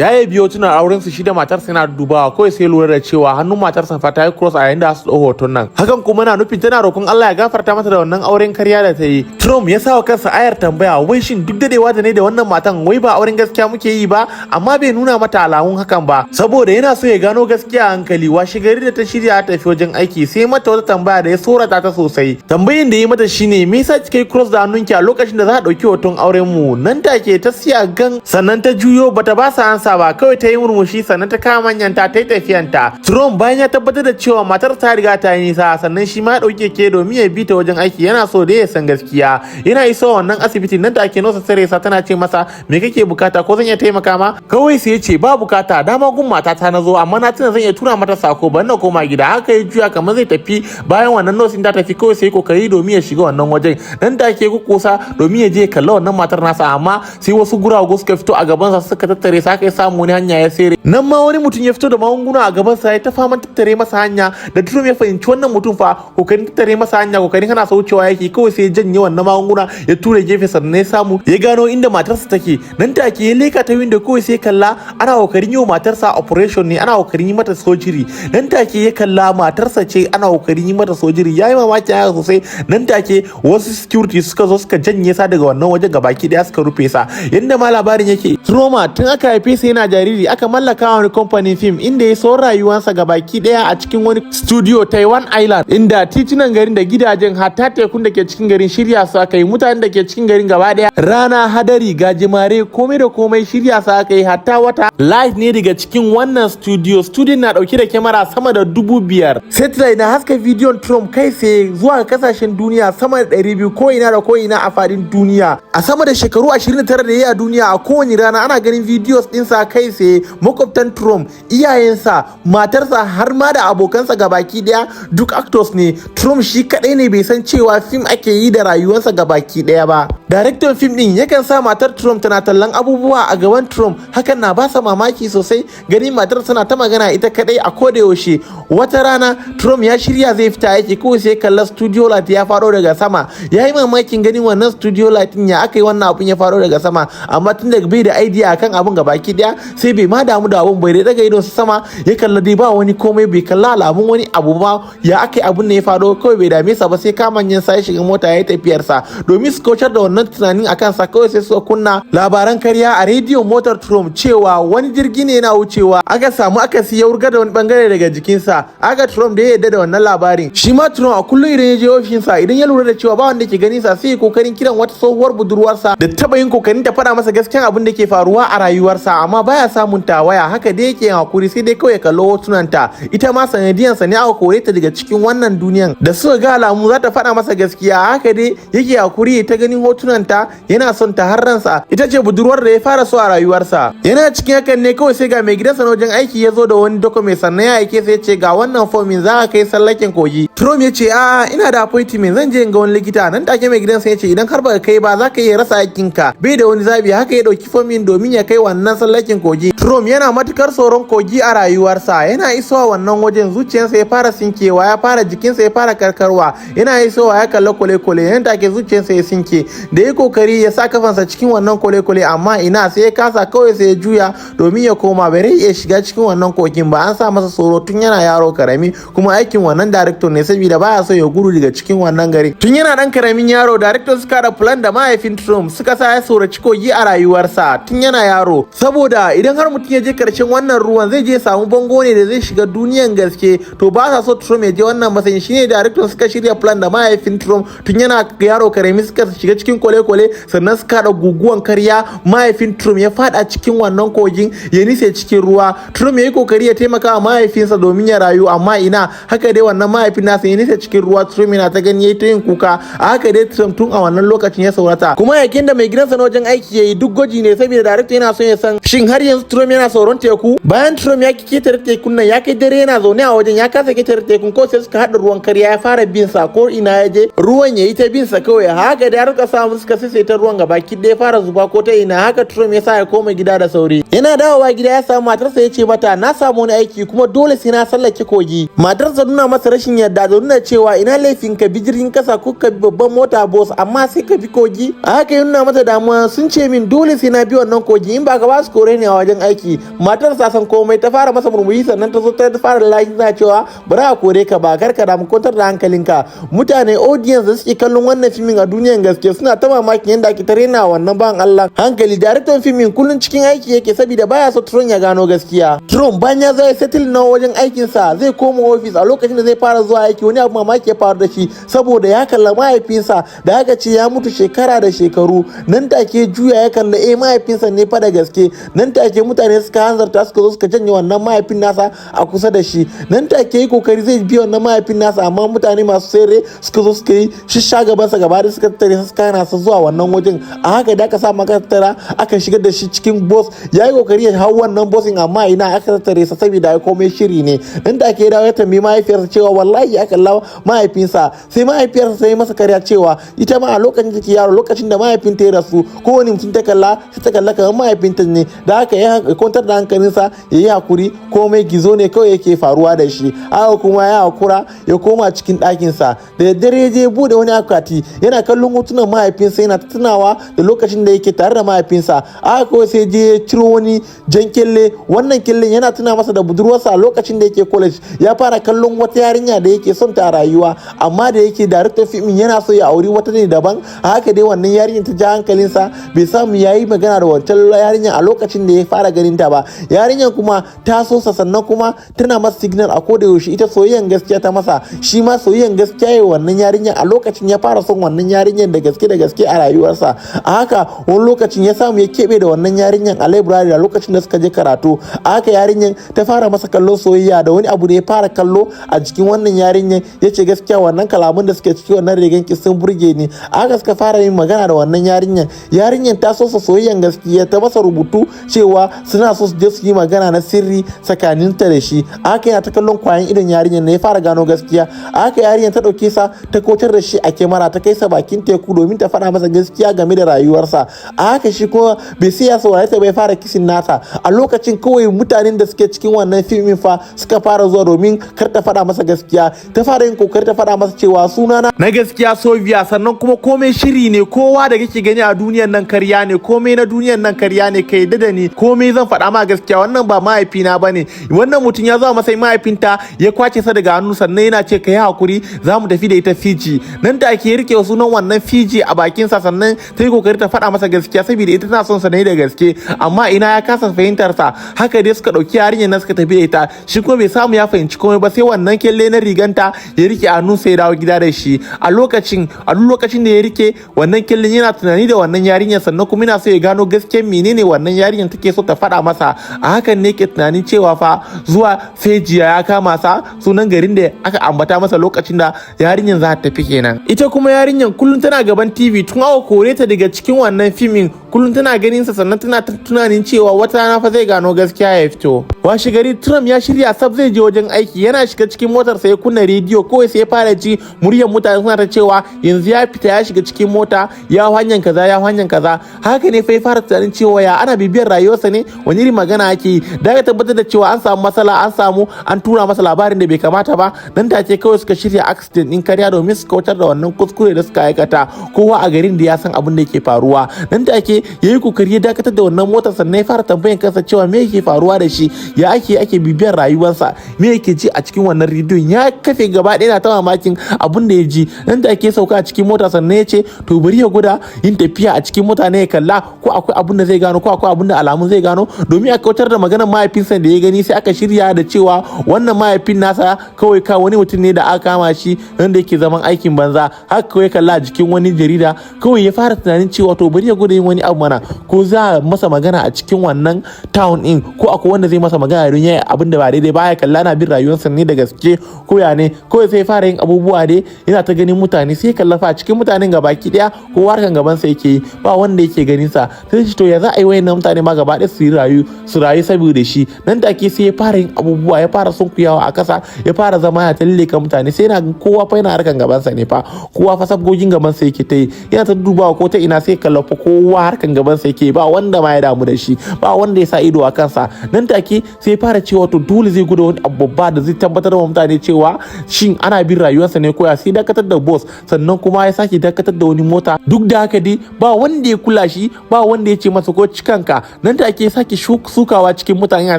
Ya yi biyo tuna auren su shi da matarsa yana dubawa, kawai sai lura da cewa hannun matarsa fa ta yi cross a yayin da su ɗau hoton nan. Hakan kuma na nufin tana roƙon Allah ya gafarta mata da wannan auren karya da ta yi. Trump ya sa wa kansa ayar tambaya, wai shin duk dadewa da ne da wannan matan, wai ba auren gaskiya muke yi ba? Amma bai nuna mata alamun hakan ba saboda yana so ya gano gaskiya a hankali. Washe gari da ta shirya ta tafi wajen aiki, sai mata wata tambaya da ya tsorata ta sosai. Tambayin da ya mata shine, "Me yasa kika yi cross da hannunki a lokacin da za a ɗauki hoton auren mu?" Nan take ta siya gan, sannan ta juyo, bata ba sa ansa ba, kawai ta yi murmushi, sannan ta kama manyanta ta yi tafiyanta. Trump bayan ya tabbatar da cewa matar ta riga ta yi nisa, sannan shi ma ya ɗauke ke domin ya bi ta wajen aiki, yana so da ya san gaskiya. Yana iso wannan asibiti, nan take nurse Teresa tana ce masa, "Me kake bukata? Ko zan iya taimaka ma?" Kawai sai ya ce, "Ba bukata, dama gun matata na zo, amma na tuna zan iya tura mata sako, ban na koma gida." Haka ya juya kamar zai tafi. Bayan wannan nurse ta tafi, kawai sai kokari domin ya shiga wannan wajen. Nan take kukusa domin ya je kalla wannan matar nasa, amma sai wasu guragu suka fito a gabansa suka tattare sa. Haka ya samu wani hanya ya sere. Nan ma wani mutum ya fito da magunguna a gabansa ya ta faman tattare masa hanya. Da Trump ya fahimci wannan mutum fa kokarin tattare masa hanya, kokarin hana sa wucewa yake, kawai sai ya janye wannan magunguna ya ture gefe, sannan ya samu ya gano inda matarsa take. Nan take ya leka ta window, kawai sai kalla ana kokarin yi wa matarsa operation ne, ana kokarin yi mata surgery. Nan take ya kalla matarsa ce ana kokarin yi mata surgery, yayi mamaki haka sosai. Nan take wasu security suka zo suka janye sa daga wannan wajen gabaki daya, suka rufe sa. Yanda ma labarin yake, Trump tun aka haife sa yana jariri aka mallaka wani kamfanin film, inda ya so rayuwarsa gabaki daya a cikin wani studio Taiwan Island, inda titunan garin da gidajen, hatta tekun da ke cikin garin shirya su aka yi. Mutanen da ke cikin garin gaba daya, rana, hadari, gajimare, komai da komai shirya su aka yi, hatta wata live ne daga cikin wannan studio. Studio na dauke da kyamara sama da 5,000. Satellite na haska bidiyon Trump kai tsaye zuwa kasashen duniya sama da 200, ko ina da ko ina a fadin duniya. A sama da shekaru 29 da ya yi a duniya, a kowane rana ana ganin videos ɗinsa kai tsaye. Makwabtan Trump, iyayensa, matarsa, har ma da abokansa gabaki daya duk actors ne. Trump shi kadai ne bai san cewa fim ake yi da rayuwarsa gabaki daya ba. Daraktan fim din yakan sa matar Trump tana tallan abubuwa a gaban Trump. Hakan na ba sa mamaki sosai, ganin matar tana ta magana ita kadai a koda yaushe. Wata rana Trump ya shirya zai fita yake, kawai sai kalla studio light ya faro daga sama. Ya yi mamakin ganin wannan studio light din, ya aka yi wannan abun ya faro daga sama? Amma tun da bai da idea akan abun gabaki daya, sai bai ma damu da abun bai dai daga idon sama ya kalla dai ba wani komai, bai kalla alamun wani abu ba. Ya aka yi abun ne ya faro, kawai bai dame sa ba, sai kama yin sa ya shiga mota ya yi tafiyarsa. Domin su kaucar da wannan tunanin akan sa, kawai sai suka kunna labaran karya a rediyon motar Trump cewa wani jirgi ne yana wucewa, aka samu akasi, ya wurga da wani bangare daga jikinsa. Aka Trump da ya yarda da wannan labarin. Shi ma Trump a kullum idan ya je ofishinsa, idan ya lura da cewa ba wanda ke ganin sa, sai ya kokarin kiran wata tsohuwar budurwarsa da taba yin kokarin ta faɗa masa gaskiyan abin da ke faruwa a rayuwarsa, amma baya samun ta waya. Haka dai yake hakuri, sai dai kawai kallo hotunanta. Ita ma sanadiyansa ne aka kore ta daga cikin wannan duniyan, da suka ga alamu za ta faɗa masa gaskiya. Haka dai yake hakuri ta ganin hotunanta, yana son ta har ransa. Ita ce budurwar da ya fara so a rayuwarsa. Yana cikin hakan ne kawai sai ga mai gidansa na wajen aiki ya zo da wani document, sannan ya aike sai ya ce, "Ga wannan formin, za ka kai sallaken kogi." Trump ya ce, "A, ina da appointment, zan je in ga wani likita." Nan take mai gidansa ya ce, "Idan har baka kai ba, za ka iya rasa aikinka." Bai da wani zabi, haka ya dauki formin domin ya kai wannan sallaken kogi. Trump yana matukar tsoron kogi a rayuwarsa. Yana isowa wannan wajen, zuciyarsa ya fara sinkewa, ya fara jikinsa ya fara karkarwa. Yana isowa ya kalla kwale-kwale, nan take zuciyarsa ya sinke. Da ya kokari ya sa kafansa cikin wannan kwale-kwale, amma ina, sai ya kasa. Kawai sai ya juya domin ya koma, bai iya shiga cikin wannan kogin ba. An sa masa tsoro tun yana yaro karami, kuma aikin wannan director ne saboda baya so ya gudu daga cikin wannan gari. Tun yana dan karamin yaro, director suka da plan da mahaifin Trump, suka sa ya tsoraci kogi a rayuwarsa tun yana yaro, saboda idan har mutum ya je karshen wannan ruwan, zai je samu bango ne da zai shiga duniyan gaske. To ba sa so Trump ya je wannan matsayin. Shine director suka shirya plan da mahaifin Trump tun yana yaro karami, suka shiga cikin kwale-kwale, sannan suka da guguwan karya, mahaifin Trump ya fada cikin wannan kogin, ya nise cikin ruwa. Trump ya yi kokari ya taimaka wa mahaifinsa domin ya rayu, amma ina. Haka dai wannan mahaifin nasa ya nise cikin ruwa, Trump yana ta gani, yayi ta yin kuka. A haka dai Trump tun a wannan lokacin ya saurata. Kuma yakin da mai gidansa na wajen aiki yayi duk gwaji ne, saboda director yana son ya san shin har yanzu Trump yana tsoron teku. Bayan Trump ya ketare tekun nan, ya kai dare yana zaune a wajen, ya kasa ketare tekun, ko sai suka haɗa ruwan karya ya fara bin sa. Ko ina ya je, ruwan yayi ta bin sa kawai. Haka da har samu suka ta ruwan gaba ki ya fara zuba ko ta ina. Haka Trump ya sa ya koma gida da sauri. Yana dawowa gida ya samu matarsa, ya ce mata, "Na samu wani aiki kuma dole sai na sallake kogi." Matarsa nuna masa rashin yarda da nuna cewa ina laifin ka bi jirgin kasa ko ka bi babban mota bus, amma sai ka bi kogi? A haka ya nuna mata damuwa, "Sun ce min dole sai na bi wannan kogi, in ba ka ba su kore." kore ni a wajen aiki. Matar sa san komai, ta fara masa murmushi, sannan ta zo ta fara lafiya cewa bari a kore ka ba, kar ka damu, kwantar da hankalinka. Mutane, audience da suke kallon wannan fimin a duniyan gaske, suna ta mamakin yadda ake ta rena wannan ban Allah hankali. Daraktan fimin kullun cikin aiki yake saboda baya so Tron ya gano gaskiya. Tron bayan ya zo ya settle na wajen aikinsa, zai koma ofis. A lokacin da zai fara zuwa aiki, wani abu mamaki ya faru da shi, saboda ya kalla mahaifinsa da aka ce ya mutu shekara da shekaru. Nan take juya ya kalla, eh, mahaifinsa ne fa da gaske. Nan take mutane suka hanzarta suka zo suka janye wannan mahaifin nasa a kusa da shi. Nan take yi kokari zai bi wannan mahaifin nasa, amma mutane masu tsere suka zo suka yi shisha gabansa gaba da suka tattare, suka hana sa zuwa wannan wajen. A haka da aka sa maka tattara, aka shigar da shi cikin bus. Ya yi kokari ya hau wannan busin, amma ina, aka tattare sa saboda ya komai shiri ne. Nan take dawo ya tambayi mahaifiyarsa cewa wallahi ya kalla mahaifinsa. Sai mahaifiyarsa sai masa karya cewa ita ma a lokacin take yaro, lokacin da mahaifinta ya rasu, kowane mutum ta kalla sai ta kalla kamar mahaifinta ne. Da haka ya kwantar da hankalinsa, ya yi hakuri, komai gizo ne kawai yake faruwa da shi. Haka kuma ya hakura, ya koma cikin ɗakinsa. Da daddare ya je bude wani akwati, yana kallon hotunan mahaifinsa, yana tunawa da lokacin da yake tare da mahaifinsa. Haka kawai sai je ya ciro wani jan kyalle. Wannan kyallen yana tuna masa da budurwarsa a lokacin da yake college. Ya fara kallon wata yarinya da yake son ta a rayuwa, amma da yake daraktan fimin yana so ya auri wata ne daban. A haka dai wannan yarinyar ta ja hankalinsa, bai samu yayi magana da wancan yarinyar a lokacin da ya fara ganin ta ba. Yarinyar kuma ta so sa, sannan kuma tana masa signal a koda yaushe. Ita soyayyan gaskiya ta masa, shi ma soyayyan gaskiya ya wannan yarinyar. A lokacin ya fara son wannan yarinyar da gaske da gaske a rayuwarsa. A haka wani lokacin ya samu ya keɓe da wannan yarinyar a library a lokacin da suka je karatu. A haka yarinyar ta fara masa kallon soyayya da wani abu da ya fara kallo a jikin wannan yarinyar. Ya ce, "Gaskiya wannan kalamun da suke ciki wannan rigan ki sun burge ni." A haka suka fara yin magana da wannan yarinyar. Yarinyar ta so sa soyayyan gaskiya, ta masa rubutu cewa suna so su je su yi magana na sirri tsakaninta da shi. A haka yana ta kallon kwayan idon yarinyar ne ya fara gano gaskiya. A haka yarinyar ta ɗauke sa, ta kautar da shi a kyamara, ta kai sa bakin teku domin ta faɗa masa gaskiya game da rayuwarsa. A haka shi kuma bai sai ya saurare ta bai fara kissing nata. A lokacin kawai mutanen da suke cikin wannan filmin fa suka fara zuwa domin kar ta faɗa masa gaskiya. Ta fara yin kokari ta faɗa masa cewa sunana na gaskiya Sofiya, sannan kuma komai shiri ne. Kowa da kake gani a duniyan nan karya ne, komai na duniyan nan karya ne. Ka yadda da ni, komai zan faɗa ma gaskiya. Wannan ba mahaifina bane. Wannan mutum ya zo matsayin mahaifinta, ya kwace sa daga hannu, sannan yana ce ka yi hakuri, za mu tafi da ita Fiji. Nan da ake rike sunan wannan Fiji a bakinsa, sannan ta yi kokari ta faɗa masa gaskiya saboda ita tana son sa ne da gaske, amma ina, ya kasa fahimtar sa. Haka dai suka ɗauki yarinyar nan suka tafi da ita. Shi kuma bai samu ya fahimci komai ba, sai wannan kyalle na riganta ya rike a hannun, sai ya dawo gida da shi. A lokacin, a duk lokacin da ya rike wannan kyallen, yana tunani da wannan yarinyar, sannan kuma yana so ya gano gaskiyar menene wannan yarinyar take so ta faɗa masa. A hakan ne ke tunanin cewa fa zuwa Fejiya ya kama sa, sunan garin da aka ambata masa lokacin da yarinyar za ta tafi kenan. Ita kuma yarinyar kullum tana gaban TV tun aka kore ta daga cikin wannan fimin. Kullum tana ganin sa, sannan tana tunanin cewa wata rana fa zai gano gaskiya ya fito. Washe gari Trump ya shirya sab zai je wajen aiki. Yana shiga cikin motar sa, ya kunna rediyo, kawai sai ya fara ji muryar mutane suna ta cewa yanzu ya fita, ya shiga cikin mota, ya hanyar kaza, ya hanyar kaza. Haka ne fa ya fara tunanin cewa ya ana bibiyar rayuwarsa ne, wani irin magana ake yi. Da aka tabbatar da cewa an samu matsala, an samu an tura masa labarin da bai kamata ba. Nan take kawai suka shirya accident din karya domin su kautar da wannan kuskure da suka aikata. Kowa a garin da ya san abin da yake faruwa. Nan take yayi kokari ya dakatar da wannan motar, sannan ya fara tambayan kansa cewa me yake faruwa da shi, ya ake bibiyar rayuwarsa, me yake ji a cikin wannan rediyon. Ya kafe gaba ɗaya na ta mamakin abin da ya ji. Nan take sauka a cikin mota, sannan ya ce to bari ya gwada yin tafiya a cikin mota ne, ya kalla ko akwai abin da zai gano, ko akwai abin da alamun zai gano, domin a kautar da maganar mahaifinsa da ya gani. Sai aka shirya da cewa wannan mahaifin nasa kawai ka wani mutum ne da aka kama shi wanda yake zaman aikin banza. Haka kawai kalla a jikin wani jarida, kawai ya fara tunanin cewa to bari ya gwada yin wani abu mana, ko za a masa magana a cikin wannan town din, ko akwai wanda zai masa magana don yayi abin da ba daidai ba, ya kalla na bin rayuwarsa ne da gaske ko ya ne. Kawai sai fara yin abubuwa dai, yana ta ganin mutane. Sai kalla fa a cikin mutanen gabaki daya kowa harkan gaban sa yake yi, ba wanda yake ganin sa. Sai shi to ya za a yi wayannan mutane ma gaba ɗaya su yi rayu, su rayu saboda shi. Nan take sai ya fara yin abubuwa, ya fara sunkuyawa a kasa, ya fara zama ya talleka mutane. Sai yana kowa fa yana harkan gaban sa ne fa, kowa fa sabgogin gaban sa yake ta yi. Yana ta dubawa ko ta ina, sai kalla fa kowa harkan Harkan gaban sa yake, ba wanda ma ya damu da shi, ba wanda ya sa ido a kansa. Nan take sai fara cewa to dole zai gudu wani abu babba da zai tabbatar wa mutane cewa shin ana bin rayuwarsa ne koya. Sai dakatar da bus, sannan kuma ya sake dakatar da wani mota. Duk da haka dai ba wanda ya kula shi, ba wanda ya ce masa ko cikanka. Nan take sake sukawa cikin mutane, yana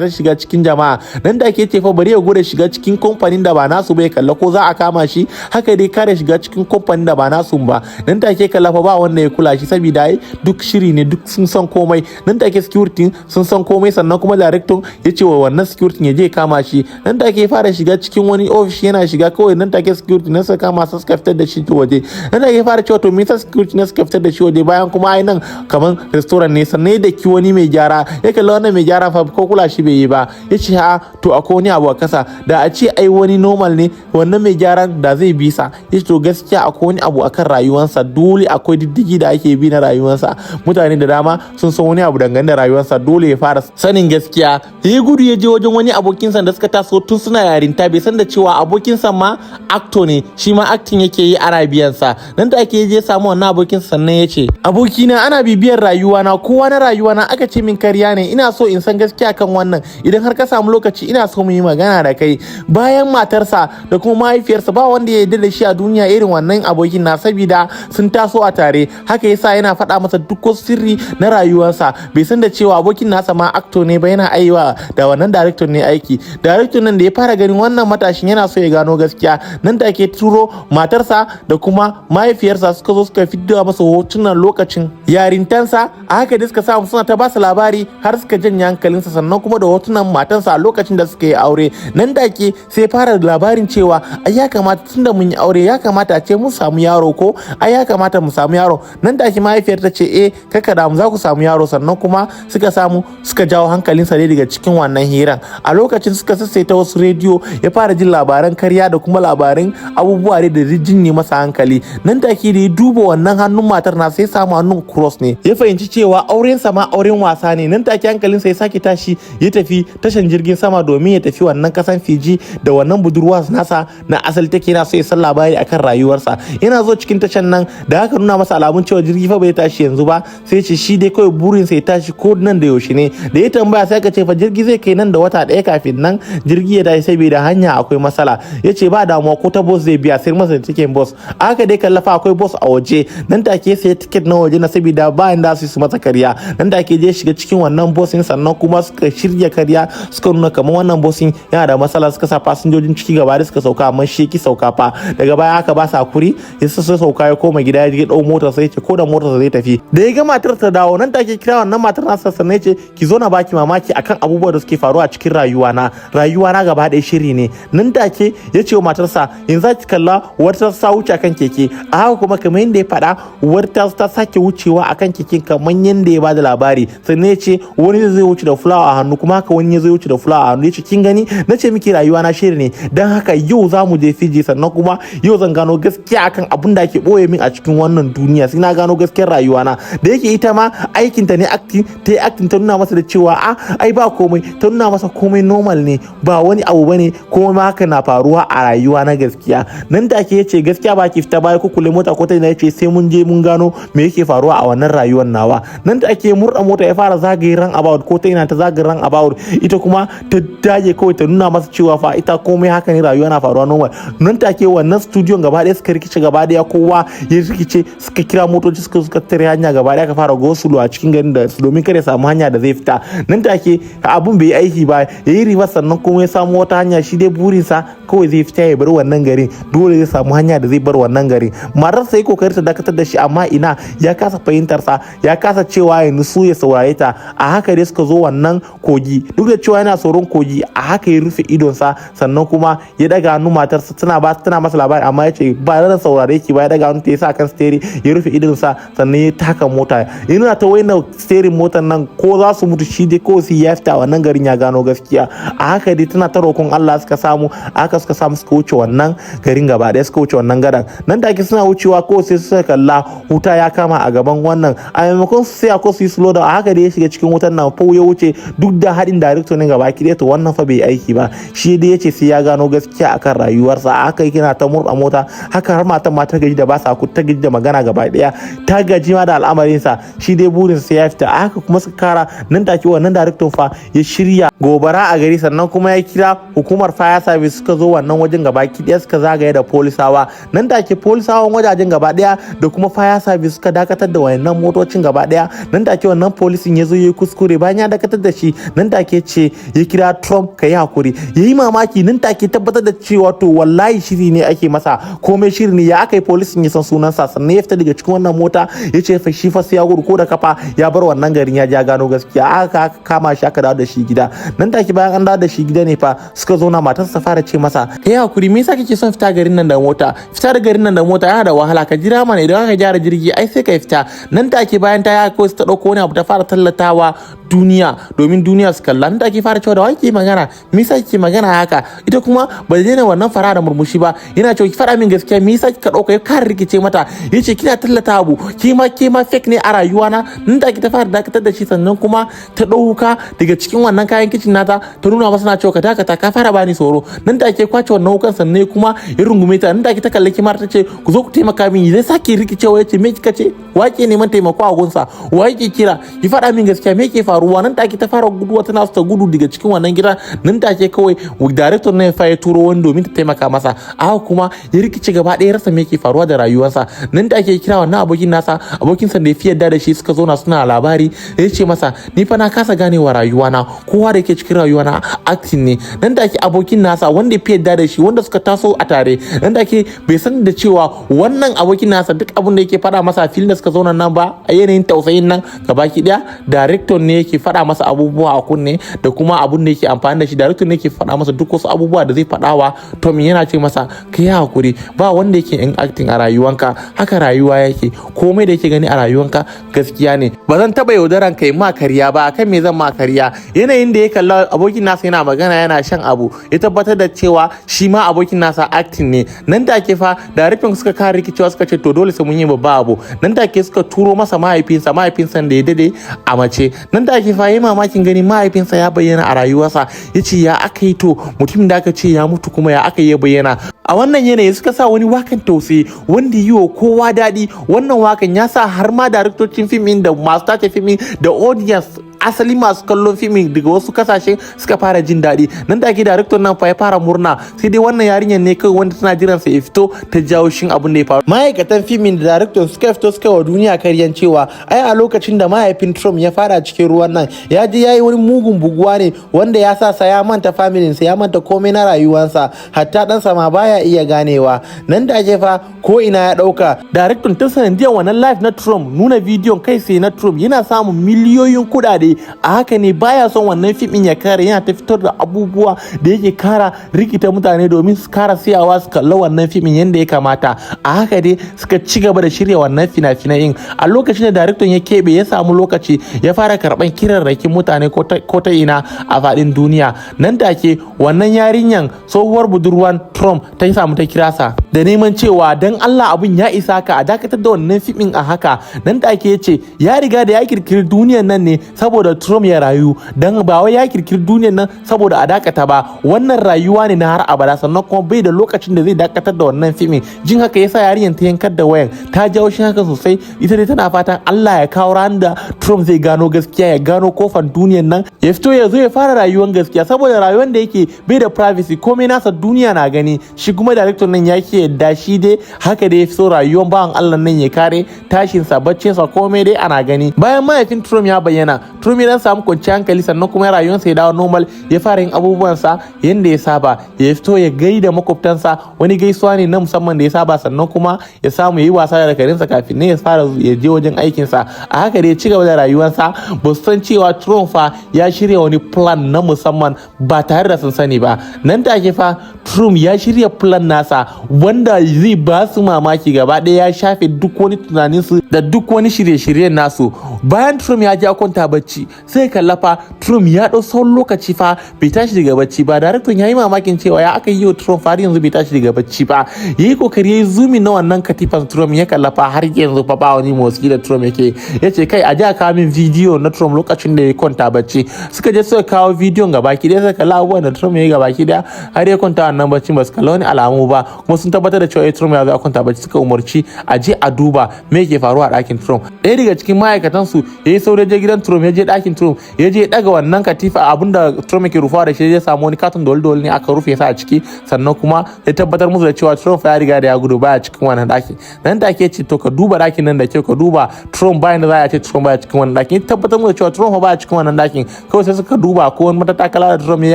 ta shiga cikin jama'a. Nan take ce fa bari ya gwada shiga cikin kamfanin da ba nasu ba, ya kalla ko za a kama shi. Haka dai kare shiga cikin kamfanin da ba nasu ba. Nan take kalla fa ba wanda ya kula shi, saboda ai duk shiri ne, duk sun san komai. Nan take security sun san komai, sannan kuma director ya ce wa wannan security ya je kama shi. Nan take fara shiga cikin wani office, yana shiga kawai nan take security na suka kama su, suka fitar da shi waje. Nan take fara cewa to me yasa security na suka fitar da shi waje, bayan kuma ai nan kaman restaurant ne? Sannan da ki wani mai gyara ya kalli wannan mai gyara fa, ko kula shi bai yi ba. Ya ce ha, to akwai wani abu a kasa. Da a ce ai wani normal ne wannan mai gyaran da zai bi sa. Ya ce to gaskiya akwai wani abu akan rayuwarsa, dole akwai diddigi da ake bi na rayuwarsa. Mutane da dama sun san wani abu dangane da rayuwarsa, dole ya fara sanin gaskiya. Ya gudu ya je wajen wani abokinsa da suka taso tun suna yarinta. Bai san da cewa abokinsa ma actor ne, shi ma acting yake yi, ana biyan sa. Nan da ake je samu wannan abokinsa, sannan ya ce, "Abokina, ana bibiyar rayuwa na, kowa na rayuwa na aka ce min karya ne. Ina so in san gaskiya kan wannan. Idan har ka samu lokaci, ina so mu yi magana da kai." Bayan matarsa da kuma mahaifiyarsa, ba wanda ya yarda da shi a duniya irin wannan abokin na, saboda sun taso a tare. Haka yasa yana faɗa masa duk wasu sirri na rayuwarsa. Bai san da cewa abokin nasa ma actor ne ba, yana aiwa da wannan director ne aiki. Director nan da ya fara ganin wannan matashin yana so ya gano gaskiya, nan take turo matarsa da kuma mahaifiyarsa, suka zo suka fidda masa hotunan lokacin yarintansa. A haka da suka samu suna ta basa labari har suka janye hankalinsa, sannan kuma da hotunan matansa a lokacin da suka yi aure. Nan take sai fara labarin cewa ai ya kamata, tunda mun yi aure, ya kamata a ce mun samu yaro, ko ai ya kamata mu samu yaro. Nan take mahaifiyar ta ce, "Eh, kaka damu, za ku samu yaro." Sannan kuma suka samu suka jawo hankalinsa ne daga cikin wannan hiran. A lokacin suka sassaita wasu rediyo, ya fara jin labaran karya da kuma labaran abubuwa da jinye masa hankali. Nan take da ya duba wannan hannun matar na, sai samu hannun cross ne. Ya fahimci cewa aurensa ma auren wasa ne. Nan take hankalinsa ya sake tashi, ya tafi tashan jirgin sama domin ya tafi wannan kasan Fiji da wannan budurwa nasa na asali take. Yana so ya san labari akan rayuwarsa. Yana zo cikin tashan nan da aka nuna masa alamun cewa jirgi fa bai tashi yanzu ba, sai ce shi dai kawai burinsa ya tashi ko nan da yaushe ne. Da ya tambaya, sai aka ce fa jirgi zai kai nan da wata ɗaya kafin nan jirgi ya tashi, saboda hanya akwai matsala. Ya ce ba damuwa, ko ta bus zai biya, sai masa ticket bus. Aka dai kallafa akwai bus a waje. Nan take sai ticket na waje na, saboda bayan da su masa karya. Nan take je shiga cikin wannan bus din, sannan kuma suka shirya karya, suka nuna kamar wannan bus din yana da matsala, suka sa fasinjojin ciki gaba da suka sauka, amma shi ki sauka fa. Daga baya aka ba sa hakuri, ya sa sauka, ya koma gida, ya je dau motar, sai ce ko da motar zai tafi. Da ya ga matar ta dawo, nan take kira wannan matar nasa, sannan ya ce, "Ki zo na baki mamaki akan abubuwan da suke faruwa a cikin rayuwa na. Rayuwa na gaba ɗaya shiri ne." Nan take ya ce wa matarsa, "Yanzu ki kalla wata ta wuce akan keke." A haka kuma kamar yadda ya faɗa, wata ta sake wucewa akan keken kamar yadda ya bada labari. Sannan ya ce wani zai wuce da fulawa a hannu, kuma haka wani ya zai wuce da fulawa a hannu. Ya ce, "Kin gani, na ce miki rayuwa na shiri ne. Don haka yau za mu je Fiji, sannan kuma yau zan gano gaskiya akan abun da ake boye min a cikin wannan duniya. Sai na gano gaskiyar rayuwa na." Da yake ita ma aikinta ne acting, ta yi acting, ta nuna masa da cewa a ai ba komai, ta nuna masa komai normal ne, ba wani abu bane, komai ma haka na faruwa a rayuwa na gaskiya. Nan take yace, "Gaskiya ba ki fita baya ko kulle mota ko ta ina." Yace sai mun je mun gano me yake faruwa a wannan rayuwar nawa. Nan take murda mota, ya fara zagaye roundabout, ko ta ina ta zagaye roundabout. Ita kuma ta dage kawai ta nuna masa cewa fa ita komai haka ne, rayuwa na faruwa normal. Nan take wannan studio gaba ɗaya suka rikice, gaba ɗaya kowa ya rikice, suka kira motoci, suka tare hanya gaba ɗaya, ka fara go-slow a cikin garin da domin kada ya samu hanya da zai fita. Nan take abun bai yi aiki ba, ya yi reverse, sannan kuma ya samu wata hanya. Shi dai burinsa kawai zai fita ya bar wannan garin, dole zai samu hanya da zai bar wannan garin. Matar sai kokari ta dakatar da shi, amma ina, ya kasa fahimtar sa, ya kasa cewa ya nutsu ya saurare ta. A haka dai suka zo wannan kogi. Duk da cewa yana tsoron kogi, a haka ya rufe idonsa, sannan kuma ya daga hannu. Matarsa tana masa labari, amma ya ce ba zan saurare ki ba. Ya daga hannu ta yasa kan steering, ya rufe idonsa, sannan ya taka mota, yana ta waina steering motar nan ko za su mutu, shi dai ko sai ya fita wannan garin ya gano gaskiya. A haka dai tana ta roƙon Allah, suka samu haka suka samu suka wuce wannan garin gaba ɗaya, suka wuce wannan gadan. Nan take suna wucewa ko sai suka kalla wuta ya kama a gaban wannan. A maimakon su sai ko su yi slow down, a haka dai ya shiga cikin wutan nan fa ya wuce, duk da haɗin director ne gaba ki. To wannan fa bai aiki ba, shi dai yace sai ya gano gaskiya akan rayuwarsa. A haka yake na ta murɗa mota haka har matan ma ta gaji da ba sa ta gaji da magana gaba ɗaya, ta gaji ma da al'amarinsa. mota. Shi dai burin sai ya fita. A haka kuma suka kara. Nan take wannan director fa ya shirya gobara a gari, sannan kuma ya kira hukumar fire service, suka zo wannan wajen gabaki daya, suka zagaye da polisawa. Nan take polisawan wajajen gaba daya da kuma fire service suka dakatar da wayannan motocin gaba daya. Nan take wannan polisin ya zo ya yi kuskure. Bayan ya dakatar da shi, nan take ce ya kira Trump, ka yi hakuri. Ya yi mamaki. Nan take tabbatar da cewa to wallahi shiri ne ake masa, komai shiri ne. Ya aka yi polisin ya san sunansa? Sannan ya fita daga cikin wannan mota, ya ce fa shi fa sai ya gudu ko da kafa, ya bar wannan garin, ya ja gano gaskiya. Aka kama shi, aka dawo da shi gida. Nan take bayan an dawo da shi gida ne fa suka zo na, matarsa fara ce masa, "Kai hakuri, me yasa kake son fita garin nan da mota? Fita da garin nan da mota yana da wahala. Ka jira mana, idan aka gyara jirgi ai sai ka fita." Nan take bayan ta ya ko ta dauko wani abu ta fara tallatawa duniya domin duniya su kalla. Nan take fara cewa, "Da wa kike magana? Me yasa kike magana haka?" Ita kuma ba ta daina wannan fara da murmushi ba. Yana cewa, "Ki faɗa min gaskiya, me yasa kika dauka?" Ya kara rikice mata, yace, "Kina tallata abu, ke ma fake ne a rayuwa na." Nan take ta fara dakatar da shi, sannan kuma ta dauka daga cikin wannan kayan kicin nata ta nuna masa, na cewa, "Ka dakata, ka fara bani tsoro." Nan take kwace wannan wukan, sannan kuma ya rungume ta. Nan take ta kalli kimar, ta ce, "Ku zo ku taimaka min." Zai sake rikicewa, yace, "Me kika ce? Wa ke neman taimako a gunsa? Wa yake kira? Ki faɗa min gaskiya, me ke faruwa?" Nan take ta fara guduwa, tana so ta gudu daga cikin wannan gida. Nan take kawai director na ya turo wani domin ta taimaka masa. Aka kuma ya rikice gaba ɗaya, rasa me ke faruwa da rayuwarsa. Nan take kira wannan abokin nasa, abokin sa da ya fi yarda da shi. Suka zauna suna labari. Ya ce masa, "Ni fa na kasa ganewa rayuwana, kowa da ke cikin rayuwana acting ne." Nan take abokin nasa wanda ya fi yarda da shi, wanda suka taso a tare, nan take bai san da cewa wannan abokin nasa duk abin da yake faɗa masa a filin da suka zauna nan ba, a yanayin tausayin nan gabaki daya, director ne yake faɗa masa abubuwa a kunne da kuma abun da yake amfani da shi. Director ne yake faɗa masa duk wasu abubuwa da zai faɗawa Tommy. Yana ce masa, "Ka yi hakuri, ba wanda yake yin acting a rayuwanka. Haka rayuwa yake, komai da yake gani a rayuwanka gaskiya ne. Ba zan taɓa yaudaran kai ma karya ba, akan me zan ma karya?" Yanayin da ya kalla abokin nasa yana magana yana shan abu, ya tabbatar da cewa shi ma abokin nasa acting ne. Nan take fa director suka kare rikicewa, suka ce to dole sai mun yi babba abu. Nan take suka turo masa mahaifinsa, mahaifinsa da ya dade a mace. Nan take fa yi mamakin gani mahaifinsa ya bayyana a rayuwarsa. Ya ce, "Ya aka yi? To mutumin da aka ce ya mutu kuma ya aka yi ya bayyana?" A wannan yanayi suka sa wani wakan tausayi wanda yi wa kowa daɗi. Wannan wakan ya sa har ma daraktocin fim ɗin da masu tace fim da audience, asali masu kallon fim daga wasu kasashe, suka fara jin daɗi. Nan da ake director nan fa ya fara murna. Sai dai wannan yarinyar ne kawai wanda tana jiran sa ya fito ta jawo shin abin da ya faru. Ma'aikatan fimin da director suka fito suka wa duniya karyan cewa ai a lokacin da mahaifin Trump ya fara cikin ruwan nan, ya je ya yi wani mugun buguwa ne wanda ya sa sa ya manta familinsa, ya manta komai na rayuwarsa, hatta ɗansa ma baya iya ganewa. Nan da ake fa ko ina ya ɗauka. Director ta sanadiyar wannan live na Trump, nuna bidiyon kai sai na Trump, yana samun miliyoyin kuɗaɗe. A haka ne baya son wannan fim ɗin ya kare. Yana ta fitar da abubuwa da yake kara rikita mutane domin su kara siyawa su kalla wannan fim ɗin yadda ya kamata. A haka dai suka ci gaba da shirya wannan fina-finai. A lokacin da director ya keɓe, ya samu lokaci, ya fara karɓan kirarrakin mutane ko ta ina a faɗin duniya. Nan take wannan yarinyan, tsohuwar budurwan Trump, ta samu ta kira sa da neman cewa dan Allah abun ya isa ka, a dakatar da wannan fim ɗin a haka. Nan take ya ce ya riga da ya kirkiri duniyan nan ne saboda Trump ya rayu, dan ba wai ya kirkiri duniyan nan saboda a dakata ba. Wannan rayuwa ne na har abada, sannan kuma bai da lokacin da zai dakatar da wannan fim ɗin. Jin haka yasa yarinyar ta yankar da wayan. Ta jawo shi haka sosai. Ita dai tana fatan Allah ya kawo ran da Trump zai gano gaskiya, ya gano kofar duniyan nan, ya fito ya zo ya fara rayuwar gaskiya, saboda rayuwar da yake bai da privacy, komai nasa duniya na gani. Shi kuma director nan ya ke yadda, shi dai haka dai ya fi so rayuwar bawan Allah nan ya kare, tashinsa, baccinsa, komai dai ana gani. Bayan mahaifin Trump ya bayyana, Trump ya dan samu kwanciyar hankali, sannan kuma rayuwarsa ya dawo normal, ya fara yin abubuwansa yanda ya saba. Ya fito ya gaida makwabtansa, wani gaisuwa ne na musamman da ya saba, sannan kuma ya samu ya yi wasa da karinsa kafin ne ya fara ya je wajen aikinsa. A haka dai ya ci gaba da rayuwarsa. Ba su san cewa Trump fa ya shirya wani plan na musamman ba tare da sun sani ba. Nan take fa Trump ya shirya plan nasa wanda zai ba su mamaki gaba ɗaya, ya shafe duk wani tunaninsu da duk wani shirye-shiryen nasu. Bayan Trump ya je kwanta bacci, sai kalla fa Trump ya ɗau tsawon lokaci fa bai tashi daga bacci ba. Daraktan ya yi mamakin cewa ya aka yi wa Trump har yanzu bai tashi daga bacci ba. Ya yi kokari ya yi zooming na wannan katifan Trump, ya kalla fa har yanzu fa ba wani motsi da Trump yake. Ya ce, "Kai, a ji a kawo min bidiyo na Trump lokacin da ya kwanta bacci." Suka je suka kawo bidiyon gabaki ɗaya, suka kalla abubuwan da Trump ya yi gabaki ɗaya har ya kwanta. wannan baccin ba su kalla wani alamu ba, kuma sun tabbatar da cewa Trump ya zo ya kwanta bacci. Suka umarci a je a duba me yake faruwa a ɗakin Trump. Ɗaya daga cikin ma'aikatan su ya yi saurayi je gidan Trump, ya je ɗakin Trump, ya je ɗaga wannan katifa, abinda Trump yake rufawa da shi, ya samu wani katon dole dole ne aka rufe sa a ciki. Sannan kuma ya tabbatar musu da cewa Trump ya riga da ya gudu, baya cikin wannan ɗakin. Nan take ce, "To, ka duba ɗakin nan da kyau, ka duba Trump, bayan da za a ce Trump baya cikin wannan ɗakin." Ya tabbatar musu da cewa Trump baya cikin wannan ɗakin. Kawai sai suka duba ko wani matattakala da Trump ya yi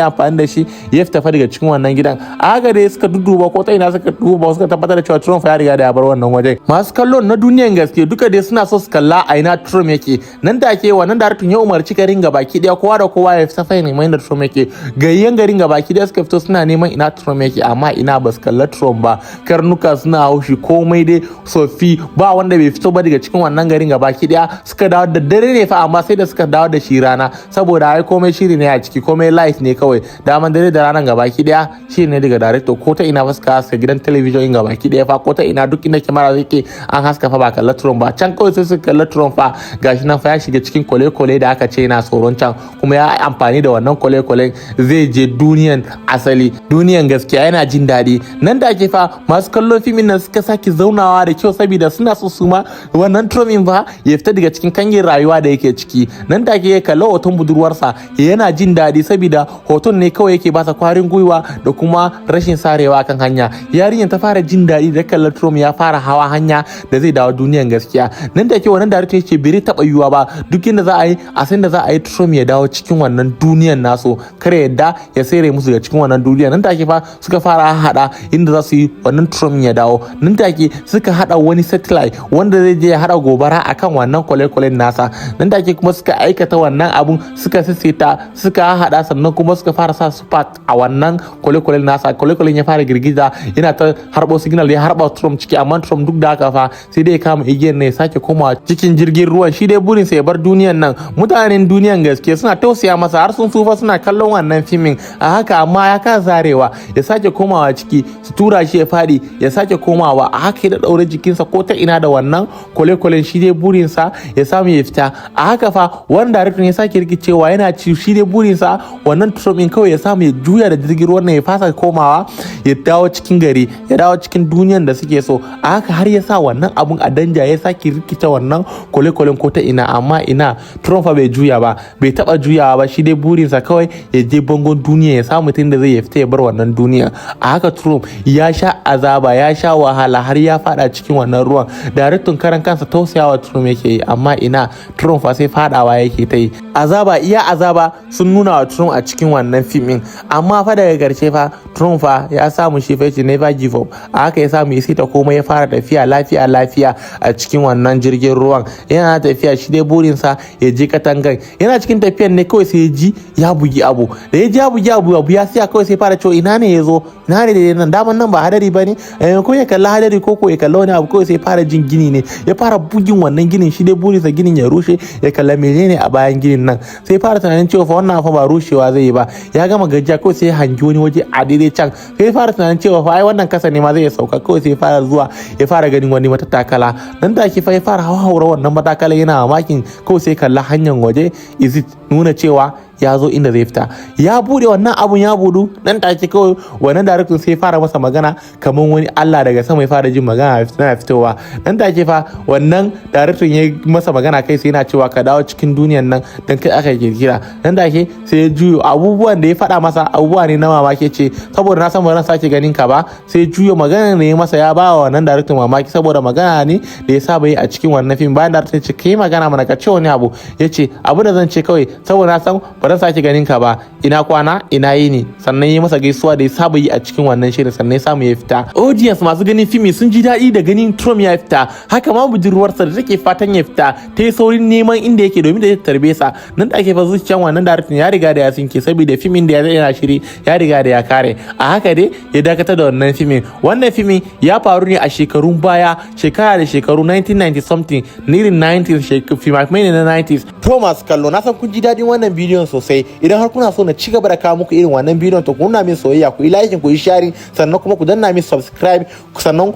amfani da shi ya fita fa daga cikin wannan gidan. A haka dai suka dudduba ko ta ina suka duba, suka tabbatar da cewa Trump ya riga da ya bar wannan wajen. Masu kallon na duniyan gaske duka dai suna so su kalla a ina Trump yake. Nan take wannan daraktan ya umarci garin gabaki daya, kowa da kowa ya fita fa neman inda Trump yake. Gayyan garin gabaki daya suka fito suna neman ina Trump yake, amma ina, ba su kalla Trump ba. Karnuka suna haushi, komai dai sofi, ba wanda bai fito ba daga cikin wannan garin gabaki daya. Suka dawo da dare ne fa, amma sai da suka dawo da shi rana, saboda ai komai shiri ne a ciki, komai live ne kawai. Daman dare da ranan gabaki daya shiri ne daga director. Ko ta ina ba suka haska gidan talabijin din gabaki daya fa, ko ta ina, duk inda kyamara yake an haska fa, ba kalla Trump ba. Can kawai sai suka kalla Trump fa, gashi nan fa ya shiga cikin kwale-kwale da aka ce yana tsoron can, kuma ya amfani da wannan kwale-kwalen zai je duniyan asali, duniyan gaskiya, yana jin daɗi. Nan da ake fa masu kallon fimin nan suka sake zaunawa da kyau, saboda suna so su ma wannan Trump fa ya fita daga cikin kangin rayuwa da yake ciki. Nan da ake kalla hoton budurwarsa, yana jin daɗi, saboda hoton ne kawai yake basa kwarin gwiwa da kuma rashin sarewa kan hanya. Yarinyar ta fara jin daɗi da kallon Trump ya fara hawa hanya da zai dawo duniyan gaskiya. Nan da ke wannan director yace bai taɓa yiwuwa ba, duk inda za a yi, a san da za a yi Trump ya dawo cikin wannan duniyan nasu, kare yadda ya tsere musu daga cikin wannan duniya. Nan take fa suka fara hada inda za su yi wannan Trump ya dawo. Nan take suka hada wani satellite wanda zai je ya hada gobara akan wannan kwale-kwalen nasa. Nan take kuma suka aikata wannan abun, suka sissita, suka hada, sannan kuma suka fara sa spark a wannan kwale-kwalen nasa. Kwale-kwalen ya fara girgiza, yana ta harbo signal, ya harba Trump ciki. Amma Trump duk da haka fa sai dai ya kama igiyar ne ya sake komawa cikin jirgin ruwan. Shi dai burinsa ya bar duniyan nan. Mutanen duniyan gaske suna tausaya masa, har sun tsufa suna kallon wannan fimin a haka, amma ya kasa zarewa, ya sake komawa ciki, su tura shi ya fadi, ya sake komawa. A haka ya daure jikinsa ko ta ina da wannan kwale-kwalen. Shi dai burinsa ya samu ya fita. A haka fa wani director ya sake rikicewa, yana ci shi dai burinsa wannan Trump din kawai ya samu ya juya da jirgin ruwan ya fasa komawa, ya dawo cikin gari, ya dawo cikin duniyan da suke so. A haka har ya sa wannan abun a danja, ya sake rikita wannan kwale-kwalen ko ta ina, amma ina, Trump fa bai juya ba, bai taba juyawa ba. Shi dai burinsa kawai ya je bangon duniya, ya samu tun da zai ya fita ya bar wannan duniya. A haka Trump ya sha azaba, ya sha wahala, har ya fada cikin wannan ruwan. Daraktan karan kansa tausayawa Trump yake yi, amma ina, Trump fa sai fadawa yake ta yi. Azaba iya azaba sun nuna wa Trump a cikin wannan fim din, amma fa daga karshe fa Trump fa ya samu, shi fa yace never give up. A haka ya samu ya saita komai, ya fara tafiya lafiya lafiya a cikin wannan jirgin ruwan. Yana tafiya, shi dai burinsa ya je katangan. Yana cikin tafiyan ne kawai sai ya ji ya bugi abu. Da ya ji ya bugi abu, abu ya siya, kawai sai fara cewa, "Ina ne ya zo? Ina ne da nan? Daman nan ba hadari ba ne." Ko ya kalla hadari ko ya kalla wani abu, kawai sai fara jin gini ne. Ya fara bugin wannan ginin. Shi dai burinsa ginin ya rushe, ya kalla menene a bayan ginin nan. Sai fara tunanin cewa fa wannan fa ba rushewa zai yi ba, ya gama gajiya. Kawai sai ya hangi wani waje a daidai can, sai fara tunanin cewa fa ai wannan kasa ne ma zai iya sauka. Kawai sai fara zuwa, ya fara ganin wani matattakala. Nan take fa ya fara haura wannan matakala, yana mamakin. Kawai sai kalla hanyar waje, is it nuna cewa ya zo inda zai fita. Ya bude wannan abun, ya budu. Nan take kawai wannan director sai fara masa magana kamar wani Allah daga sama. Ya fara jin magana tana fitowa. Nan take fa wannan director ya masa magana kai sai yana cewa, "Ka dawo cikin duniyan nan dan kai aka kirkira." Nan take sai ya juyo, abubuwan da ya faɗa masa abubuwa ne na mamaki, ce, "Saboda na san ba zan sake ganin ka ba." Sai juyo, magana ne masa ya ba wa wannan director mamaki, saboda magana ne da ya saba yi a cikin wannan fim. Bayan director ya ce, "Kai magana mana, ka ce wani abu," ya ce, "Abu da zan ce kawai, saboda na san ba zan sake ganin ka ba, ina kwana, ina yini." Sannan yi masa gaisuwa da ya saba yi a cikin wannan shirin, sannan ya samu ya fita. Audience masu ganin fimi sun ji daɗi da ganin Trump ya fita. Haka ma budurwarsa da take fatan ya fita ta yi saurin neman inda yake domin da ya tarbe sa. Nan da ake fa zuciyan wannan director ya riga da ya sinke, saboda fimin da ya yana shiri ya riga da ya kare. A haka dai ya dakatar da wannan fimin. Wannan fimin ya faru ne a shekarun baya, shekara da shekaru, 1990 something, irin 90s, fimafimai ne na 90s. To, masu kallo, na san kun ji daɗin wannan bidiyon sosai. Idan har kuna so na ci gaba da kawo muku irin wannan bidiyon, to ku nuna min soyayya, ku yi like, ku yi sharing, sannan kuma ku danna min subscribe, sannan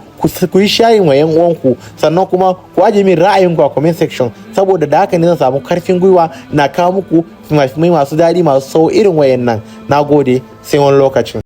ku yi sharing wa yan uwanku, sannan kuma ku aje min ra'ayinku a comment section, saboda da haka ne zan samu karfin gwiwa na kawo muku fimafimai masu daɗi, masu sau irin wayannan. Na gode, sai wani lokacin.